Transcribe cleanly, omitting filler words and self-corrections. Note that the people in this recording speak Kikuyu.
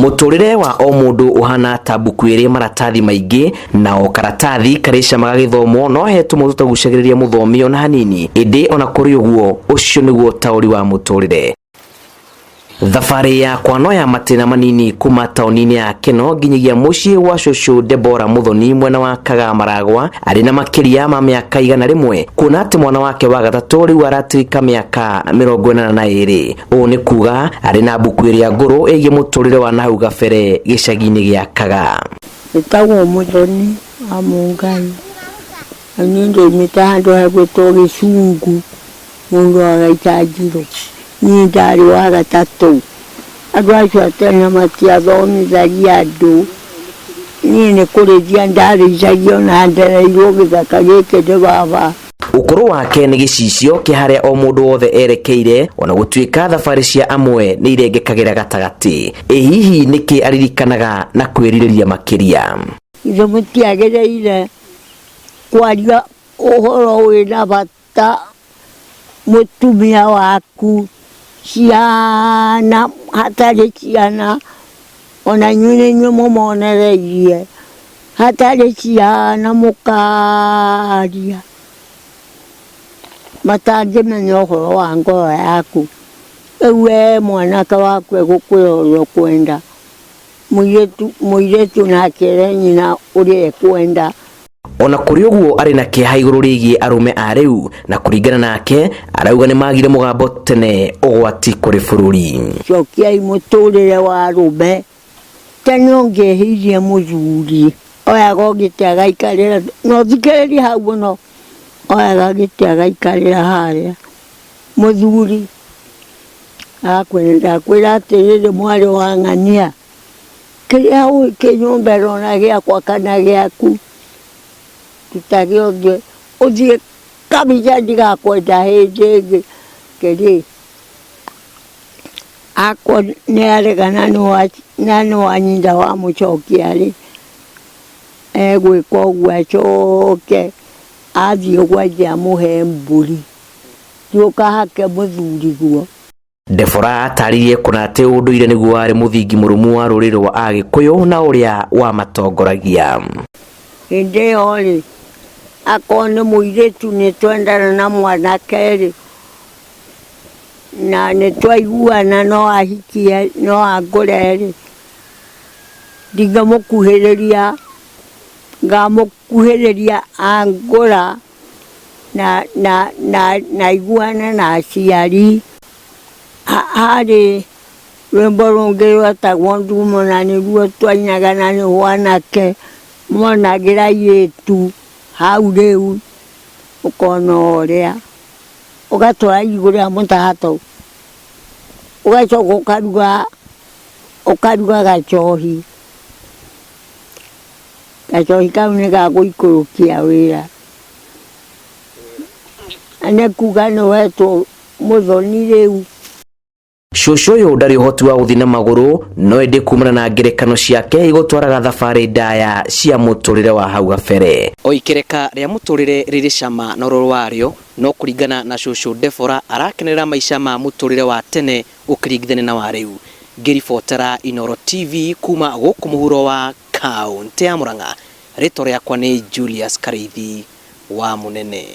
Mũtũrĩre wa o mũndũ ũhana ta mbuku ĩrĩ maratathi maingĩ na o karatathi karĩcamaga gĩthomo no he tũmwe tũtagucagĩrĩria mũthomi ona hanini ĩndĩ ona kũrĩ ũguo ũcio nĩguo taũri wa mũtũrĩre. Thabarĩ yakwa no ya matĩna manini kuma taũni-inĩ ya Keno nginyagia mũciĩ gwa cũcũ Debora Muthoni mwena wa Kagaa Maragwa arĩ na makĩria ma mĩaka 100 kuona atĩ mwana wake wa gatatũ rĩu aratirika mĩaka 82. Ũũ nĩ kuga arĩ na mbuku ĩrĩa ngũrũ ĩgiĩ mũtũrĩre wa nahau gabere gĩcagi-inĩ gĩa Kagaa. Njĩtagwo Muthoni wa Mũngai, na niĩ ndaumĩte handũ hegwĩtwo Gĩcungu, mũndũ wa Gaitanjirũ. Niĩ ndarĩ wa gatatũ. Andũ acio a tene matiathomithagia andũ. Niĩ nĩ kũrĩithia ndarĩithagia ona ndereirwo gĩthaka gĩkĩ nĩ baba. Ũkũrũ wake nĩ gĩcicio kĩa harĩa o mũndũ wothe erekeire ona gũtuĩka thabarĩ cia amwe nĩ irengekagĩra gatagatĩ. Ĩ hihi nĩkĩ aririkanaga na kwĩrirĩria makĩria? Ithe mũtiagĩrĩire kwaria ũhoro wĩna bata mũtumia waku, ciana hatarĩ ciana, ona inyuĩ nĩ inyuĩ mũmonereirie, hatarĩ ciana mũkaria matangĩmenya ũhoro wa ngoro yaku. Rĩu we mwanake waku egũkwĩra ũrĩa ũkwenda, mũirĩtu nake ere nyina ũrĩa ekwenda. Ona kũrĩ ũguo arĩ na kĩeha igũrũ rĩgiĩ arũme a rĩu na kũringana nake arauga nĩ magire mũgambo tene ũgwati kũrĩ bũrũri. Cokiai mũtũrĩre wa arũme. Tene ũngĩhĩirie mũthuri oyaga gĩtĩ agaikarĩra, na ũthikĩrĩrie hau mũno, oyaga gĩtĩ agaikarĩra harĩa. Mũthuri agakwĩra ndakwĩra atĩrĩrĩ mwarĩ wa ng'ania, kĩrĩa ũĩ kĩ nyũmba ĩno ona gĩakwa kana gĩaku, ruta gĩothe ũthiĩ kabisa ndigakwenda hĩndĩ ĩngĩ. Kĩrĩ akorwo nĩ aregana na nĩ wanyita wamũcokia rĩ, egwĩka ũguo acoke athiĩ gwake amũhe mbũri, thiĩ ũkahake mũthuriguo. Debora atarĩirie kũna atĩ ũndũire nĩguo warĩ mũthingi mũrũmu wa rũrĩrĩ rwa Agĩkũyũ na ũrĩa wamatongoragia. Hĩndĩ ĩyo rĩ, akorwo nĩ mũirĩtu nĩ twendana na mwanake rĩ, na nĩ twaiguana no ahikie no angũre rĩ, ndingĩmũkuhĩrĩria, ngamũkuhĩrĩria angũra na aiguane na aciari. Harĩ rwĩmbo rũngĩ rwetagwo ndumo na nĩruo twainaga na nĩruo anake monagĩra airĩtu hau rĩu ũkona ũrĩa, ũgatwara irigũ rĩa mũtato, ũgacoka ũkaruga ũkaruga gacohi, gacohi kau nĩ ga gũikũrũkia wĩra. Na nĩ kuga nĩ wetwo mũthoni rĩu. Cũcũ ũyũ ndarĩ ũhoti wa gũthiĩ na magũrũ no ĩndĩ kumana na ngerekano ciake igũtwaraga thabarĩ ndaya cia mũtũrĩre wa hau gabere. O ikereka rĩa mũtũrĩre rĩrĩ cama na ũrũrũ warĩo, no kũringana na cũcũ Deborah arakenerera maica ma mũtũrĩre wa tene ũkĩringithania na wa rĩu. Ngĩribotera Inooro TV kuma gũkũ mũhuro wa kaũntĩ ya Murang'a, rĩtwa rĩakwa nĩ Julius Karĩithi wa Mũnene.